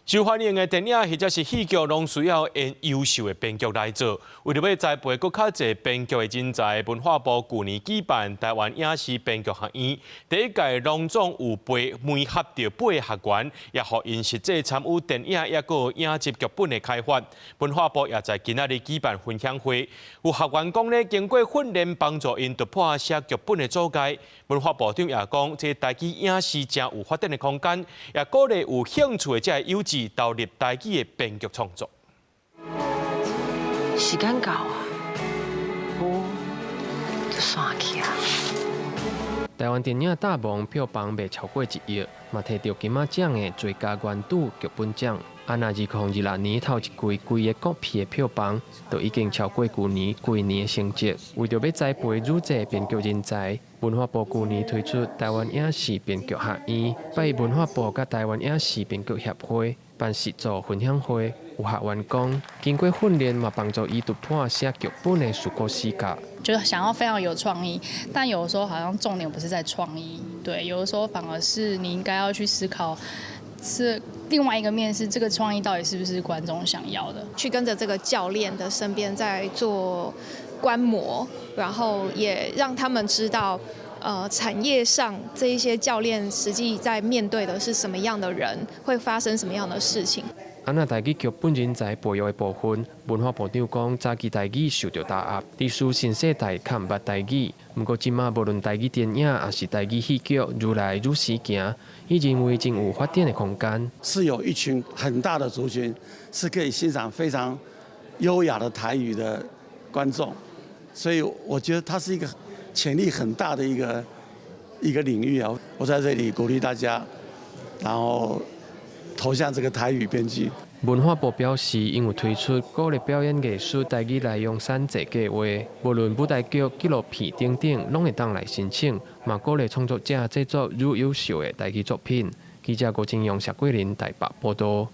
受歡迎的電影或者是戲劇，攏需要用優秀的編劇來做。為著欲栽培閣較濟編劇的人才，文化部舊年舉辦台灣影視編劇學院，第一屆攏總有八媒合著八個學員，也予𪜶實際參與電影抑閣影集劇本的開發。文化部也在今仔日舉辦分享會，有學員講咧，經過訓練幫助𪜶突破寫劇本的阻礙。文化部長也講，這台語影視誠有發展的空間，也鼓勵有興趣的這个幼稚投入台語的編劇創作。時間到啊，無就散去啊。台灣電影大王票房賣超過1億，嘛提著金馬獎的最佳原著劇本獎。啊，若2026年頭一季規个國片的票房，就已經超過舊年規年的成績。為著欲栽培愈濟編劇人才，文化部舊年推出台灣影視編劇學院，拜文化部佮台灣影視編劇協會辦實作分享會。有學員講，經過訓練嘛，幫助伊突破寫劇本的思考死角。就是想要非常有創意，但有的時候好像重點不是在創意，對，有的時候反而是你應該要去思考，是另外一個面，是這個創意到底是不是觀眾想要的。去跟着這個教練的身邊在做觀摩，然後也讓他們知道，產業上這一些教練實際在面對的是什麼樣的人，會發生什麼樣的事情。啊，若台語劇本人才培育的部分，文化部長講，早期台語受著打壓，致使新世代較毋捌台語。毋過這馬無論台語電影，抑是台語戲劇，愈來愈時行，伊認為真有發展的空間。是有一群很大的族群，是可以欣賞非常優雅的台語的觀眾，所以我覺得它是一個潛力很大的一個領域啊！我在這裡鼓勵大家，然後投向這個台語編劇。文化部表示，𪜶有推出鼓勵表演藝術台語來揚山濟計劃，無論舞台劇、紀錄片等等，攏會當來申請，嘛鼓勵創作者製作愈優秀的台語作品。記者郭金勇、謝桂林台北報道。